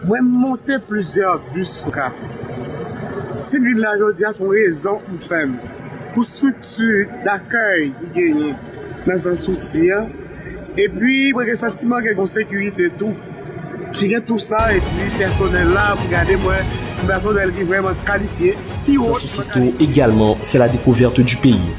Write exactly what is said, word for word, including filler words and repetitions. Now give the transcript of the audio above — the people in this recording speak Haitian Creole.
Mwen monte plizyè bis sou Kafou. Si m vin la jodi a, se yon rezon pou fè m. Pou strikti dakèy ki genyen nan Sans Souci an. Epi, mwen gen santiman ke gen sekirite tou. Ki gen tou sa, epi pèsonèl la, pou gade mwen, yon pèsonèl ki vrèman kalifye. Pi wo. Sans Souci Tour également, c'est la découverte du pays.